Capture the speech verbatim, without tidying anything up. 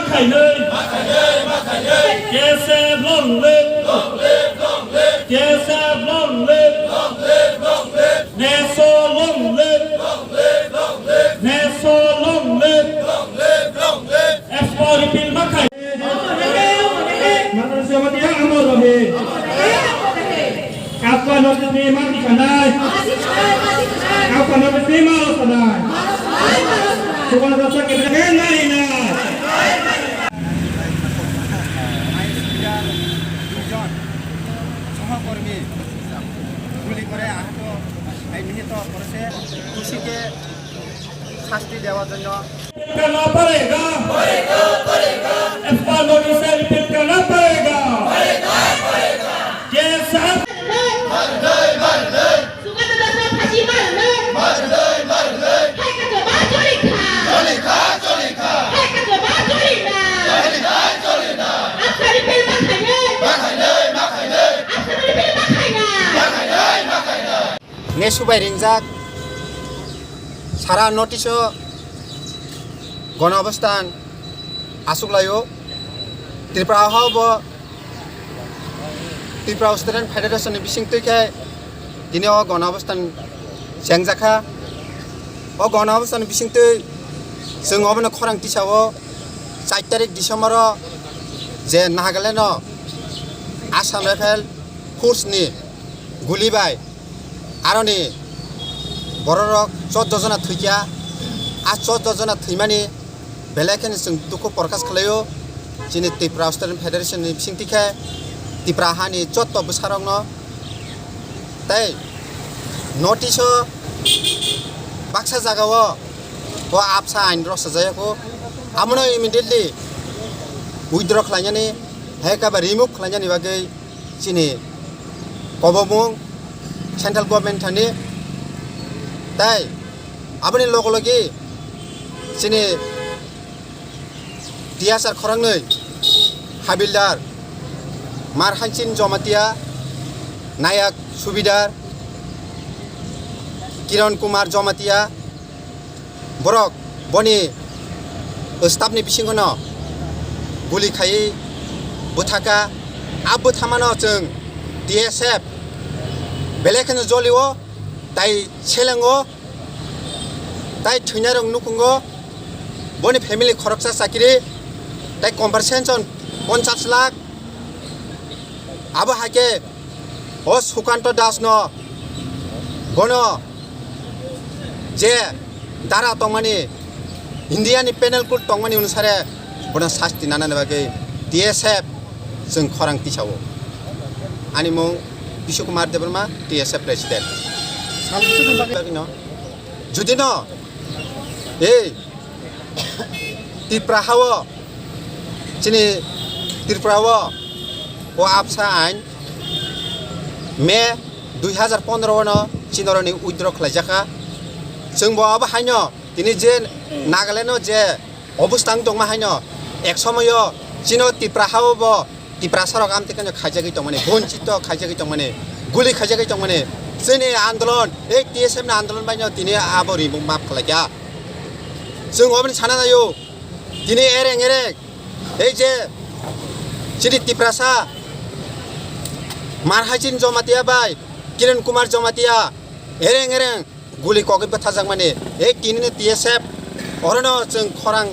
Khainwi. K S F long live. K S F long live. Neso long live. Neso long live. Expo repeal ma khai. Mantan Jamatia amar rahe. Aapka notice nahi maan sanai. Aapka notice nahi maan sanai. Sukha dasa ke nahi na. দুজন সহকর্মী গুলি করে আহত, এই নিহত করেছে। দোষীকে শাস্তি দেওয়ার জন্য। Repeal karna padega. Expo notice se repeal karna padega. K S F. Sugata dasa phasi marnai. Hai kato ba joli kha. Hai kato ba joli na. Aapka repeal ma khainai. Aapka repeal ma khainai. Nesu bai ringjak sara notice o gono obostan asuk laio. Tripura hao bo Tripura Student Federation ni bisingtwi khe tini o gono obostan chengjakha. O gono obostan ni bisingtwi chwng obono khorang tisao char tarik December o je Nagaland o Assam Rifle Force ni guli bai aroni bororok chordo jona thwikha. A chordo jona thwimani belai kheno chwng dukhu porkas khlaio. Chini Tripura Student Federation ni bisingtwi khe Tripura hani jotto bwsarokno tei notice o baksa jagao bo apsa ain rok sajayakho, amono immediately withdraw khlainani, hai khe ba remove khlainani bagwi chini kobomung central government thani, tei aboni logo logi chini T S R khoroknwi habildar Marhanchin Jomatia, Nayak Subidar, Kiran Kumar Jomatia, borok boni staff ni bisingo no guli khaiwi bwthaka. A bwthamano chwng T S F belai kheno jolio, tai selengo, tai thwinairok nukhungo. Boni family khoroksa chakiri, tai compensation ponchash lakh. Abo hai khe o Sukanto Das no bono je dara tongmani, India ni Penal Code tongmani onusare bono sasti nanani bagwi T S F chwng khorang tisao. Ani mung Bishu Kumar Debbarma, T S F President. Salbisini bagwi no, judi no ei Tripura hao, chini Tripura o, o apsa ain May dui hazar pondro o no chinoroni withdraw khlaijakha. Chwng bo abo haino tini je Nagaland o je obostang tongma haino ek somoyo chino Tripura hao bo Tiprasa rok amtwi khe khaijagwi tongmani, bonchito khaijagwi tongmani, guli khaijagwi tongmani, chini andolon, ei T S F ni andolon bai no tini abo rimung map khlaikha. Chwng oboni sana naio, tini ereng ereng, ei je chini Tiprasa, Marhanchin Jomatia bai Kiran Kumar Jomatia, ereng ereng guli kogwi bwthajakmani, ei tinino T S F, orono chwng khorang